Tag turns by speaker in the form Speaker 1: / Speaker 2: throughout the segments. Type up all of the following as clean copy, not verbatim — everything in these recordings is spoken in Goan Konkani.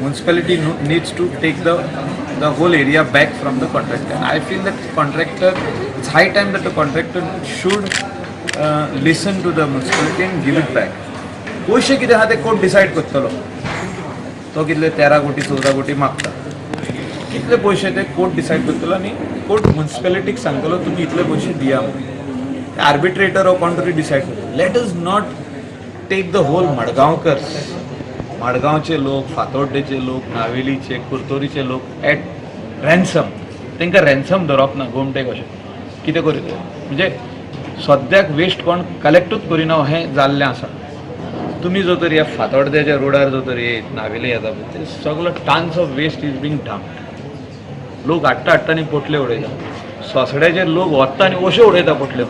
Speaker 1: Municipality needs to take the whole area back from the contractor. I feel that contractor, it's high time that the contractor should listen to the municipality and give it back. पयशे कितें आहा ते कोर्ट डिसायड करतलो. तो कितले 13 कोटी, 14 कोटी मागता, कितले पयशे ते कोर्ट डिसायड करतलो आनी कोर्ट म्युन्सिपेलिटीक सांगतलो, तुमी इतले पयशे दिया म्हणून. आर्बिट्रेटर कोण तरी डिसायड करतलो. Let us not take the whole Madgaonkar, मडगांवचे लोक, फातोड्डेचे लोक, नावेलीचे, कुर्तोरीचे लोक एट रॅन्सम. तांकां रॅन्सम धरप ना गोमटेक. अशें कितें करीत म्हणजे सद्याक वेस्ट कोण कलेक्टूच करिना हें जाल्लें आसा. तुमी जर तर ह्या फातोड्ड्याच्या रोडार जर तर येयत, नावेली येता पळय, ते सगलो tons of waste is being dumped. लोक हाडटा हाडटा आनी पोटले उडयता. सोसड्याचे लोक वता आनी अश्यो उडयता पोटले.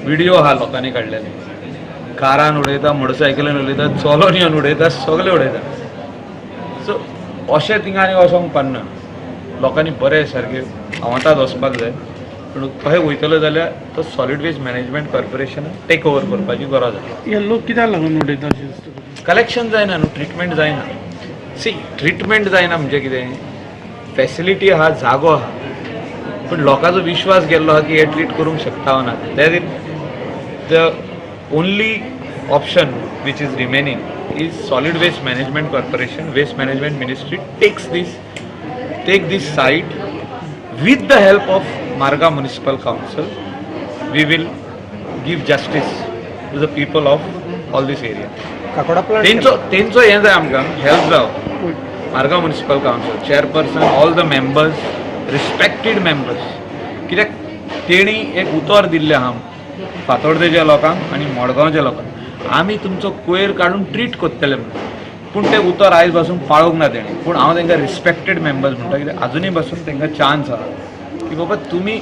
Speaker 1: व्हिडिओ आहा लोकांनी काडलेले. कारान उडयता, मोटरसायकलीन उडयता, चलोन येवन उडयता, सगळे उडयता. सो अशें थिंगा आनी वचोंक पारना. लोकांनी बरें सारकें आवांताद वचपाक जाय. पूण कशें वयतलो जाल्यार तो solid waste management कॉर्पोरेशनान take over करपाची गरज आसा.
Speaker 2: हे लोक कित्याक लागून उडयता अशें दिसता?
Speaker 1: कलेक्शन जायना न्हू, ट्रिटमेंट जायना. सी, ट्रिटमेंट जायना म्हणजे कितें, फॅसिलिटी आहा, जागो आहा, पूण लोकांचो विश्वास गेल्लो आहा की हे ट्रीट करूंक शकता वा ना. That the only option which is remaining is Solid Waste Management Corporation, Waste Management Ministry takes this take this site. With the help of Margao Municipal Council, we will give justice to the people of all this area.
Speaker 3: Kakoda plant.
Speaker 1: तेंचो हें जाय आमकां, हेल्प जाव. Margao municipal council chairperson, all the members, respected members, कित्याक तेणी एक उतर दिल्लें आहा फातोर्डेच्या लोकांक आनी मडगांवच्या लोकांक, आमी तुमचो कोयर काडून ट्रीट करतले म्हणून. पूण तें उतर आयज पासून पाळूंक ना तेणी. पूण हांव तांकां रिस्पेक्टेड मेंबर्स म्हणटा, कित्याक आजुनूय पासून तांकां चान्स आहा की बाबा तुमी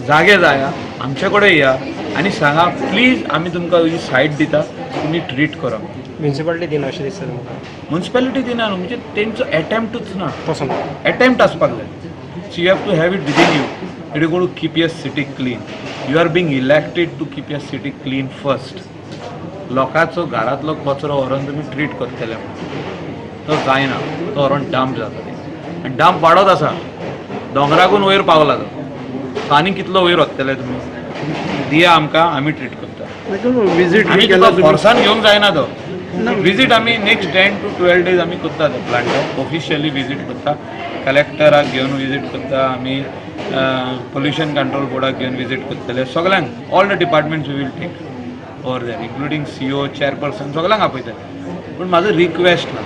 Speaker 1: जागे जाया, आमचे कडेन या आनी सांगा, प्लीज, आमी तुमकां ही सायट दिता, तुमी ट्रीट करा.
Speaker 3: म्युन्सिपालिटी दिना अशें दिसता तुमकां?
Speaker 1: म्युन्सिपेलिटी दिना न्हू, म्हणजे तेंचो एटेम्प्टूच ना.
Speaker 3: पसंत.
Speaker 1: एटेम्प्ट आसपाक जाय. So you have to have it within you it you to keep your city clean. You are being elected to keep your city clean first. लोकांचो घरांतलो कचरो व्हरोन तुमी ट्रीट करतले म्हणून तो जायना. तो व्हरोन डंप जाता ते आनी डंप वाडत आसा. दोंगराकून वयर पावला तो. आनी कितलो वयर वतले तुमी? दिया आमकां, आमी ट्रीट करता.
Speaker 2: विजीट
Speaker 1: आमी
Speaker 2: केला
Speaker 1: तुका
Speaker 2: तुमी?
Speaker 1: फोर्सान घेवंक जायना. तो विजीट आमी next 10 to 12 days आमी करता. तो प्लांटार ऑफिशियली विजीट करता. कलेक्टराक घेवन विजीट करता आमी, पोल्युशन कंट्रोल बोर्डाक घेवन विजीट करतले, सगळ्यांक. All the departments we will take over there, including CEO, chairperson, सगळ्यांक आपयतले. पूण म्हाजो रिक्वेस्ट ना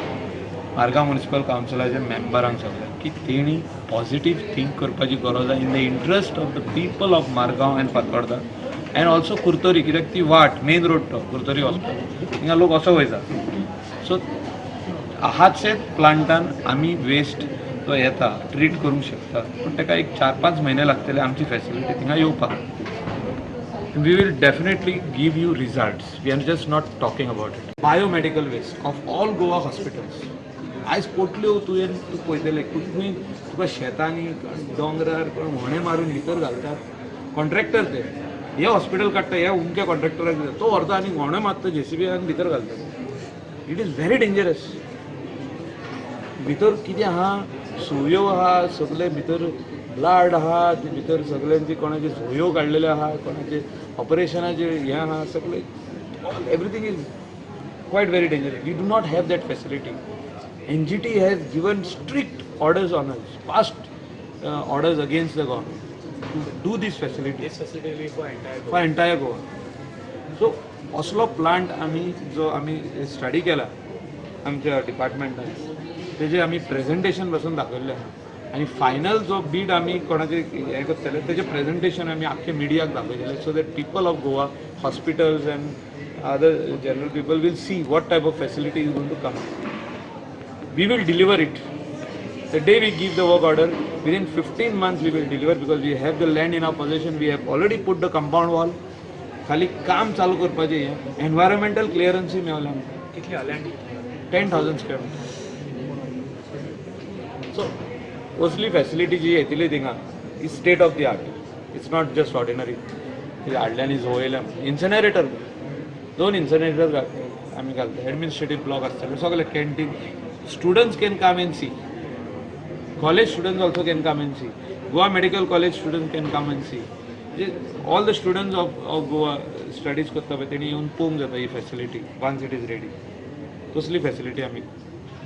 Speaker 1: मारगांव म्युनिसिपल कावन्सिलाच्या मेंबरांक सगळ्यांक की तेणी पॉझिटीव थिंक करपाची गरज आहा in the interest of the people of Margao and Fatorda and also Curtorim, कित्याक ती वाट मेन रोड तो कुर्तोरी वचपाक, थिंगा लोक असो वयता. सो आहाच प्लांटान आमी वेस्ट तो येता ट्रीट करूंक शकता, पूण ताका एक 4-5 म्हयने लागतले आमची फॅसिलिटी थिंगा येवपाक. We will definitely give you results. We are just not talking about it. Biomedical waste of all Goa hospitals. आयज पोटल्यो तुवें तूं पळयतले खंय तुका शेतांनी, दोंगरार कोण व्हणे मारून भितर घालतात. कॉन्ट्रॅक्टर ते हे हॉस्पिटल काडटा, ह्या उमक्या कॉन्ट्रॅक्टराक दिता, तो व्हरता आनी व्हणे मारता जेसीबी आनी भितर घालता. It is very dangerous. भितर कितें आहा, सुयो आहा सगळे भितर, ब्लड आहा ती भितर सगळ्यांची, कोणाचे झोयो काडलेल्यो आहा, कोणाचे ऑपरेशनाचे हें आहा सगळे. All everything is quite very dangerous. We do not have that facility. NGT has given strict orders on us, passed orders against the government to do this facility.
Speaker 4: This facility will be for entire
Speaker 1: for entire Goa. So असलो प्लांट आमी जो आमी स्टडी केला आमच्या डिपार्टमेंटान, तेजे आमी प्रेझेंटेशन पासून दाखयल्लें आहा आनी फायनल जो बीड आमी कोणाचे हें करतले, तेजें प्रेझेंटेशन आमी आख्खे मिडियाक दाखयतले, so that people of Goa, hospitals and other general people will see what type of facility is going to come. We will deliver it. The day we give the work order, within 15 months we will deliver, because we have the land in our possession. We have already put the compound wall. खाली काम चालू करपाचें. हें एनवायरमेंटल क्लियरन्सूय मेवलें आमकां.
Speaker 4: कितली land?
Speaker 1: 10,000 square meter. So असली फॅसिलिटी जी येतली थिंगा is state of the art. It's not just ordinary हाडले आनी झोयलें. इन्सिनरेटर, दोन इन्सिनरेटर आमी घालता. एडमिनिस्ट्रेटीव ब्लॉक आसतले, सगळे canteen. Students can come and see, college students also can come and see, Goa Medical College student can come and see. म्हणजे all the students of Goa studies करता पळय, तेणी येवन पळोवंक जाता ही facility. Once it is ready, तसली फॅसिलिटी आमी